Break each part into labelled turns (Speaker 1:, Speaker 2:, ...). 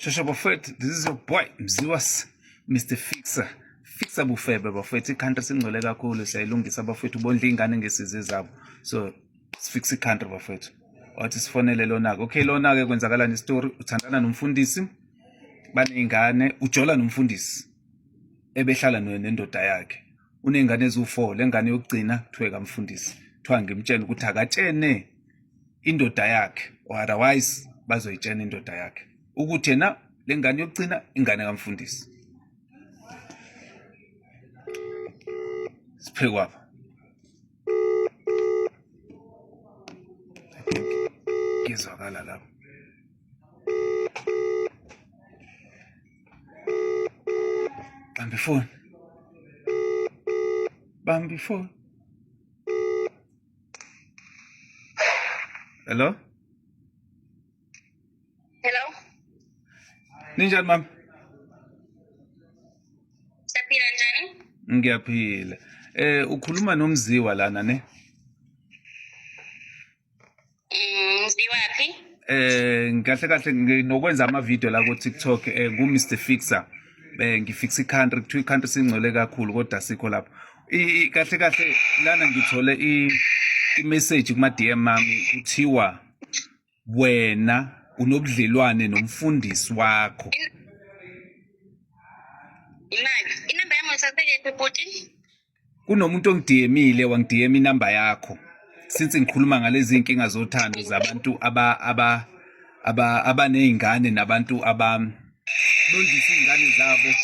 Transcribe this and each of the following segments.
Speaker 1: Shosha bafethu, this is your boy Mziwas, Mr Fixer. Fixer bufebe bafethu, i-country singcole kakhulu siyayilungisa bafethu, bondla iy'ngane ngesize zabo. So sifix i-country bafethu. Wathi sifonele lona-ke. Okay lona-ke kwenzakalani isitori? Uthandana nomfundisi, baney'ngane, ujola nomfundisi ebehlala nendoda yakhe. Uney'ngane eziwu-4, le ngane yokugcina kuthiwe kamfundisi. Kuthiwa ngimtshele ukuthi akatshene indoda yakhe or otherwise bazoyitshena indoda yakhe ukuthi yena le ngane yokugcina ingane kamfundisi siphekwapha ngizwakala lapho. Bamba ifoni, bamba ifoni. Hello?
Speaker 2: Hello.
Speaker 1: Ninjani mama?
Speaker 2: Siyaphila njani?
Speaker 1: Ngiyaphila. Eh ukhuluma nomziwa lana ne?
Speaker 2: Mziwaphi?
Speaker 1: Eh kahle kahle nginokwenza ama video la ku TikTok eh ngu Mr Fixer. Eh ngifixa i country, kuthiwa i country singcole kakhulu kodwa sikho lapho. Kahle kahle lana ngithole i message kuma DM mami, kuthiwa wena unobudlelwane nomfundisi wakho.
Speaker 2: Imali. Inamba yami uyithathe bhuti?
Speaker 1: Kunomuntu ongidiyemile, wangidiyema inamba yakho since ngikhuluma ngalezi inkinga zothando zabantu aba aba aba abanezingane nabantu aba bondlisa izingane zabo,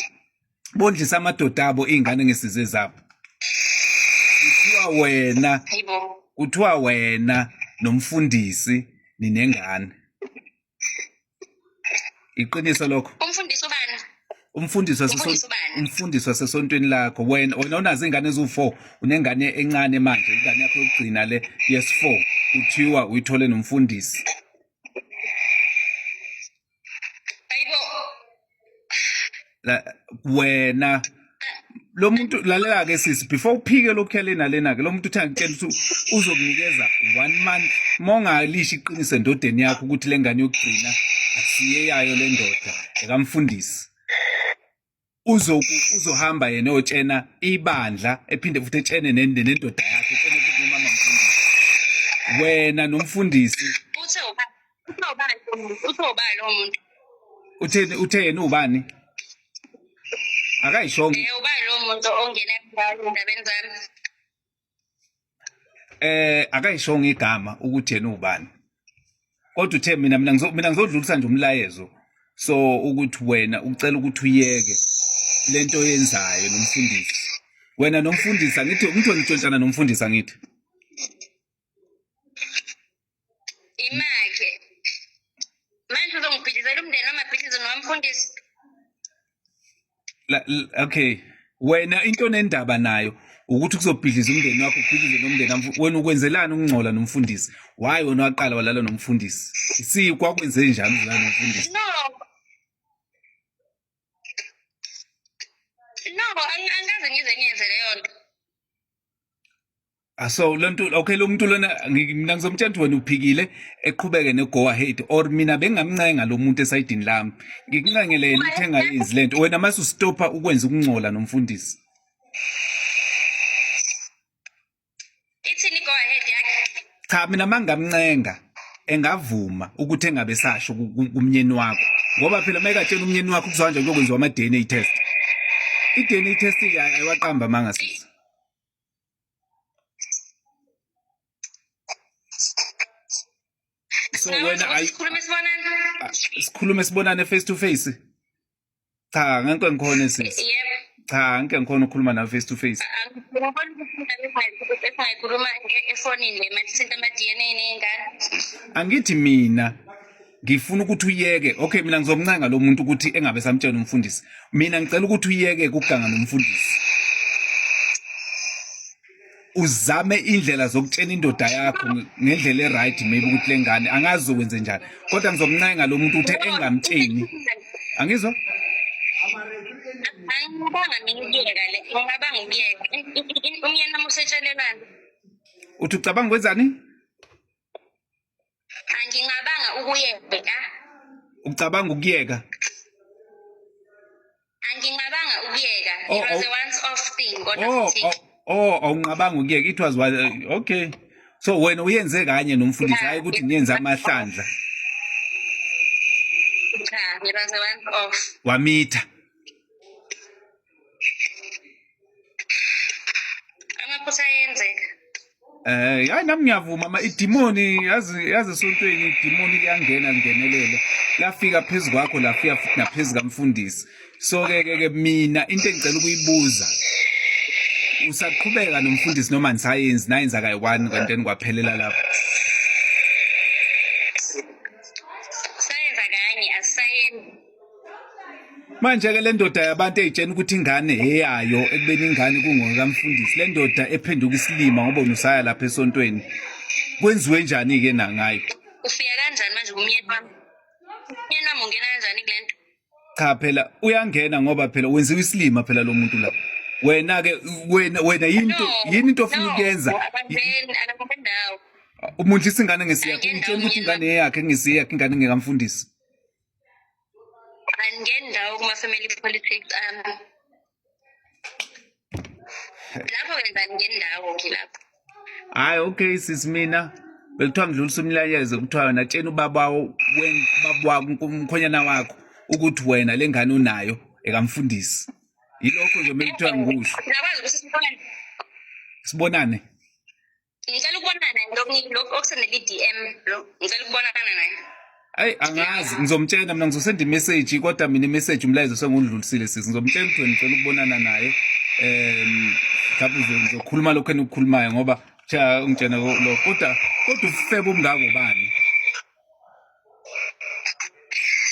Speaker 1: bondlisa amadoda abo izingane ngesize zabo. Kuthiwa wena, kuthiwa wena nomfundisi ninengane. Iqiniso lokho?
Speaker 2: Umfundisi ubani?
Speaker 1: Umfundisi
Speaker 2: Umfundisi ubani?
Speaker 1: Umfundisi wasesontweni lakho. Wena unazo ingane eziwu4, unengane encane manje, ingane yakho yokugcina le yes4, kuthiwa uyithole nomfundisi.
Speaker 2: Hayibo.
Speaker 1: La, wena lo muntu, lalela ke sisi, before uphike lokhu yalena lena ke, lo muntu uthi angitshela ukuthi uzokunikeza one month mongalisho iqiniso endodeni yakho ukuthi le ngane yokugcina akusiye yayo le ndoda ekamfundisi, uzohamba yena oyotshena ibandla, ephinde futhi etshene nendoda yakhe, etshene futhi nomama mfundisi, wena nomfundisi.
Speaker 2: Uthe ubani? Uthe ubani lo muntu? Uthe ubani lo muntu?
Speaker 1: Uthe uthe yena ubani? Akayishongo.
Speaker 2: Ubani lo muntu ongena ngayo endabeni zami?
Speaker 1: Akayishongo igama ukuthi yena ubani. Kodwa uthe mina ngizodlulisa nje umlayezo. So ukuthi wena ucela ukuthi uyeke lento oyenzayo nomfundisi. Wena nomfundisi, angithi umuntu nitshontshana nomfundisi, angithi?
Speaker 2: Imake. Manje uzongibhidlizela umndeni wamabhidlizo nowamfundisi.
Speaker 1: Okay. Wena into onendaba nayo ukuthi kuzobhidliza umndeni wakho, kubhidlize nomndeni wena ukwenzelani ukungcola nomfundisi? Why wena waqala walala nomfundisi? Si kwakwenze njani uzalala nomfundisi?
Speaker 2: No. No, angikaze ngize ngiyenze leyo nto.
Speaker 1: Ah, so lo nto, okay, lo muntu lona mina ngizomtshela ukuthi wena uphikile, eqhubeke ne-go ahead, or mina bengingamncenga lo muntu esayidini lami, ngikuncengele yena ukuthi engayenzi lento, wena mase ustopha ukwenza ukungcola nomfundisi.
Speaker 2: Ithini go ahead yakhe?
Speaker 1: Cha, mina mangamncenga engavuma ukuthi engabe sasho kumnyeni wakho, ngoba phela uma ekatshela umnyeni wakho kuzohanja kuyokwenziwa ama-DNA test. I-DNA test ke ayiwaqamba amanga sisi. So wena ayi
Speaker 2: Sikhulume sibonane.
Speaker 1: Sikhulume sibonane face to face? Cha, ngeke ngikhone sisi.
Speaker 2: Yebo.
Speaker 1: Cha, ngeke ngikhone ukukhuluma nawe face to face.
Speaker 2: Ngiyabona ukuthi esingayikhuluma efonini le manje thinta ama-DNA ney'ngane.
Speaker 1: Angithi mina ngifuna ukuthi uyeke. Okay, mina ngizomncenga lo muntu ukuthi engabe samtshela umfundisi. Mina ngicela ukuthi uyeke ukuganga nomfundisi, uzame indlela zokutshena indoda yakho ngendlela e-right, maybe ukuthi le ngane angazi ukwenze njani, kodwa ngizomncenga lo muntu ukuthi engamtsheni, angizwa?
Speaker 2: Angibanga mina ukuyeka le, ngingabanga ukuyeka. Umyeni wami usetshelelani?
Speaker 1: Uthi ucabanga kwenzani?
Speaker 2: Angingabanga ukuyeka.
Speaker 1: Ucabanga ukuyeka? Oh,
Speaker 2: It was
Speaker 1: oh.
Speaker 2: a once off thing kodwa
Speaker 1: Oh,
Speaker 2: futhi.
Speaker 1: oh, awunqabanga ukuyeka. It was one, okay. So wena uyenze kanye nomfundisi,
Speaker 2: Yeah,
Speaker 1: hayi ukuthi
Speaker 2: it
Speaker 1: niyenze
Speaker 2: was
Speaker 1: amahlandla.
Speaker 2: Cha, it was a once off.
Speaker 1: Wamitha.
Speaker 2: Amaphutha ayenzeka.
Speaker 1: Hayi, nami ngiyavuma, ma idimoni, yazi esontweni idimoni liyangena, lingenelele. Lafika phezu kwakho, lafika futhi naphezu kamfundisi. So ke mina into engicela ukuyibuza, usaqhubeka nomfundisi noma nisayenzi, nayenza kayi-one kanti then kwaphelela lapho?
Speaker 2: Sayenza kanye, asisayenzi.
Speaker 1: Manje-ke le ndoda yabantu ey'tshena ukuthi ingane eyayo, ekubeni ingane kungokamfundisi, le ndoda ephenduka isilima ngoba usaya lapha esontweni, kwenziwe njani-ke nangayo?
Speaker 2: Ufika kanjani manje kumyeni wami? Umyeni wami ungena kanjani kule nto?
Speaker 1: Cha, phela uyangena, ngoba phela wenziwa isilima phela lo muntu la. Wena-ke, wena yini into
Speaker 2: No,
Speaker 1: yini into ofuna
Speaker 2: no,
Speaker 1: ukuyenza?
Speaker 2: Akangeni, akangeni ndawo.
Speaker 1: Umundlisa ingane ngesiyakho,
Speaker 2: Angeni
Speaker 1: umtshela
Speaker 2: ndawo
Speaker 1: ukuthi
Speaker 2: umyeni
Speaker 1: ingane
Speaker 2: wami.
Speaker 1: eyakhe, kungesiyakhe ingane, ngekamfundisi.
Speaker 2: Angeni ndawo kuma-family politics ami. Lapho wenza angeni ndawo ke lapho.
Speaker 1: Hayi, okay sis, mina bekuthiwa ngidlulisa umlayezo, kuthiwa wena tshena ubaba baba wakho, umkhonyana wakho, ukuthi wena le ngane unayo ekamfundisi. Yilokho nje mina kuthiwa ngikusho.
Speaker 2: Singakwazi ukuthi sibonane.
Speaker 1: Sibonane.
Speaker 2: Ngicela ukubonana naye, lokhu okusendele i-DM lo. Ngicela ukubonana naye.
Speaker 1: Ayi, angazi, ngizomtshela mina, ngizosenda imessage, kodwa mina imessage, umlayezo sengudlulisile sis. Ngizomtshela ukuthi wena ngicela ukubonana naye. Mhlawumbe ngizokhuluma lokho enikukhulumayo, ngoba cha, ungitshena lo, kodwa ufebe umngako bani?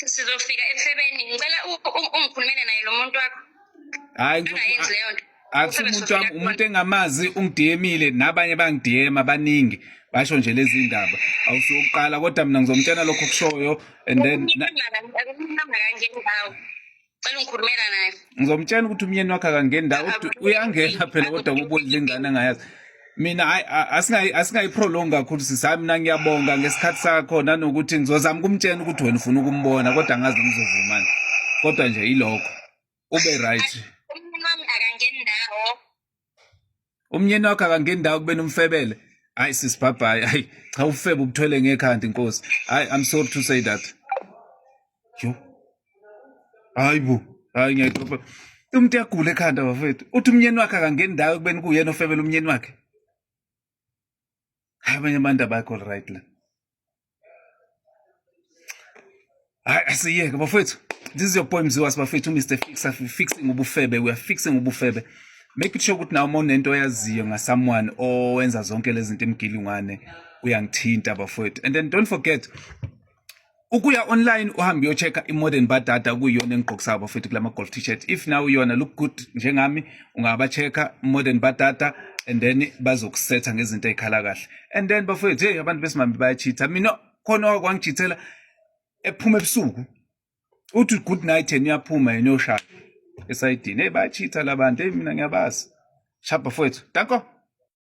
Speaker 2: Sizofika ebufebeni. Ngicela ungikhulumele naye lo muntu wakho.
Speaker 1: Hayi,
Speaker 2: Angayenzi leyo nto.
Speaker 1: akusi
Speaker 2: Ufebe
Speaker 1: umuntu
Speaker 2: sofika
Speaker 1: wami,
Speaker 2: kubona.
Speaker 1: umuntu engamazi ungi-DM-ile, nabanye bangi-DM abaningi, basho nje lezi ndaba, awusuqala, kodwa mina ngizomtshela lokho okushoyo and then
Speaker 2: Umyeni wami akangeni ndawo. Cela ungikhulumela naye.
Speaker 1: Ngizomtshela ukuthi umyeni wakhe akangeni ndawo. Uyangena phela, kodwa kubona ingane engayazi. Mina hayi, asingayi-prolong kakhulu sisi. Hayi, mina ngiyabonga ngesikhathi sakho, nanokuthi ngizozama ukumtshela ukuthi wena ufuna ukumbona, kodwa angazi noma uzovumani, kodwa nje yilokho, ube right.
Speaker 2: Umyeni wami akangeni ndawo.
Speaker 1: Umyeni wakho akangeni ndawo kubeni umfebele. Hayi sis, bye bye. Hayi cha, ufebe ubuthwele ngekhanda inkosi. Hayi, I'm sorry to say that. Yo, hayi bo, hayi, ngiyayidropa. Umuntu uyagula ekhanda bafethu. Uthi umyeni wakhe akangeni ndawo ekubeni kuyena ofebela umyeni wakhe. Hayi, abanye abantu abakho right la. Hayi, asiyeke bafethu. This is your boy Mziwas bafethu, Mr Fixer, fixing ubufebe. We are fixing ubufebe. Make it sure ukuthi nawe uma unento oyaziyo ngasomeone owenza zonke lezi zinto emgilingwane, uyangithinta bafethu. And then don't forget ukuya online, uhambe uyo-check-a i-Modern Badada, kuyiyona engigqokisayo bafethu kulama golf T-shirt. If now uyona look good njengami, ungaba-check-a Modern Badada and then bazokusetha ngezinto ey'khala kahle. And then bafethu, hey, abantu besimame bayachitha. Mina khona wakwangichithela ephuma ebusuku, uthi good night, yena uyaphuma, yena uyoshaya esayidini. Hey, bayachitha labantu. Hey, mina ngiyabazi. Shap bafethu, danko.